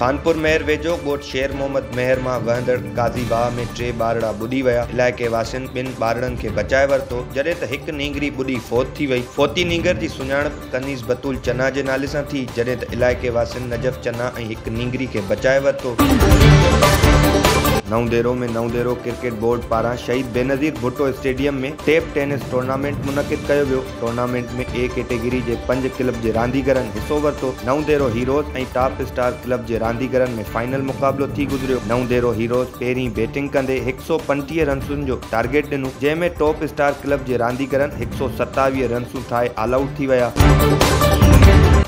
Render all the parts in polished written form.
خانپور مهر ويجهو ڳوٺ شير محمد مهر مان وهندڙ قاضي واهه ۾ ٽي ٻارڙا ٻڏي ويا، علائقي واسين ٻن ٻارڙن کي بچائي ورتو، جڏهن ته هڪ نينگري ٻڏي فوت ٿي وئي، فوتي نينگر جي سڃاڻپ ڪنيز بتول چنا جي نالي سان ٿي، جڏهن ته علائقي واسين نجف چنا ۽ هڪ نينگري کي بچائي ورتو. نئون ديرو ۾ نئون ديرو ڪرڪيٽ بورڊ پاران Shaheed Benazir Bhutto stadium ۾ table tennis tournament منعقد ڪيو ويو، ٽورنامينٽ ۾ اي ڪيٽيگري جي پنج ڪلب جي رانديگرن حصو ورتو، نئون ديرو هيروز ۽ ٽاپ اسٽار ڪلب جي رانديگرن ۾ فائنل مقابلو ٿي گذريو، نئون ديرو هيروز پهرين بيٽنگ ڪندي 135 رنسن جو ٽارگيٽ ڏنو، جنهن ۾ ٽاپ اسٽار ڪلب جي رانديگرن 127 رنسون ٺاهي آل آئوٽ ٿي ويا.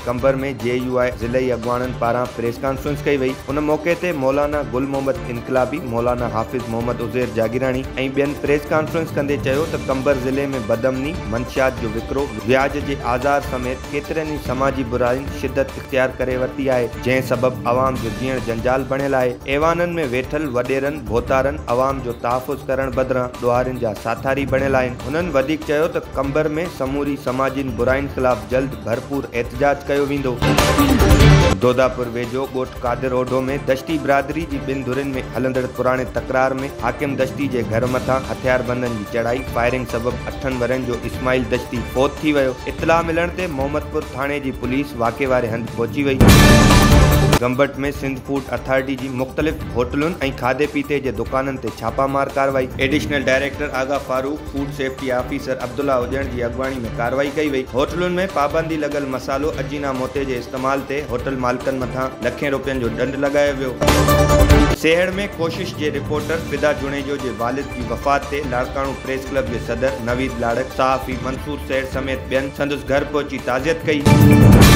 قمبر ۾ جي يو آء ضلعي اڳواڻن پاران پريس ڪانفرنس ڪئي وئي، ان موقعي تي مولانا گل محمد انقلابي، مولانا حافظ محمد عزير جاگيراڻي ۽ ٻين پريس ڪانفرنس ڪندي چيو ته قمبر ضلعي ۾ بدامني، منشيات جو وڪرو، وياج جي آزار سميت ڪيترين ئي سماجي براين شدت اختيار ڪري ورتي آهي، جنهن سبب عوام جو جيئڻ جنجال بڻيل آهي، ايوانن ۾ ويٺل وڏيرن، ڀوتارن عوام جو تحفظ ڪرڻ بدران ڏوهارين جا ساٿاري بڻيل آهن، هنن وڌيڪ چيو ته قمبر ۾ سموري سماجين براين خلاف جلد ڀرپور احتجاج ڪيو ويندو. دوداپور ويجهو ڳوٺ قادر اوڍو ۾ دشتي برادري جي ٻن ڌرين ۾ هلندڙ پراڻي تڪرار ۾ حاڪم دشتي جي گهر مٿان هٿياربندن جي چڙهائي، فائرنگ سبب اٺن ورهين جو اسماعيل دشتي فوت ٿي ويو، اطلاع ملڻ تي محمدپور ٿاڻي جي پوليس واقعي واري هنڌ پهچي وئي. گمبٽ ۾ سنڌ فوڊ اٿارٽي جي مختلف هوٽلن ۽ کاڌي پيتي جي دڪانن تي ڇاپا مار ڪارروائي، additional director Agha Farooq, food safety officer Abdullah Ujan جي اڳواڻي ۾ ڪارروائي ڪئي وئي، هوٽلن ۾ پابندي لڳل مصالحو اجينا موتي جي استعمال تي هوٽل مالڪن مٿان لکين روپين جو ڏنڊ لڳايو ويو. سيهڙ ۾ ڪوشش جي رپورٽر فدا جوڻيجو جي والد جي وفات تي لاڙڪاڻو پريس ڪلب جي صدر نويد لاڙڪ، صحافي منصور سيهڙ سميت ٻين سندس گهر پهچي تعزيت ڪئي.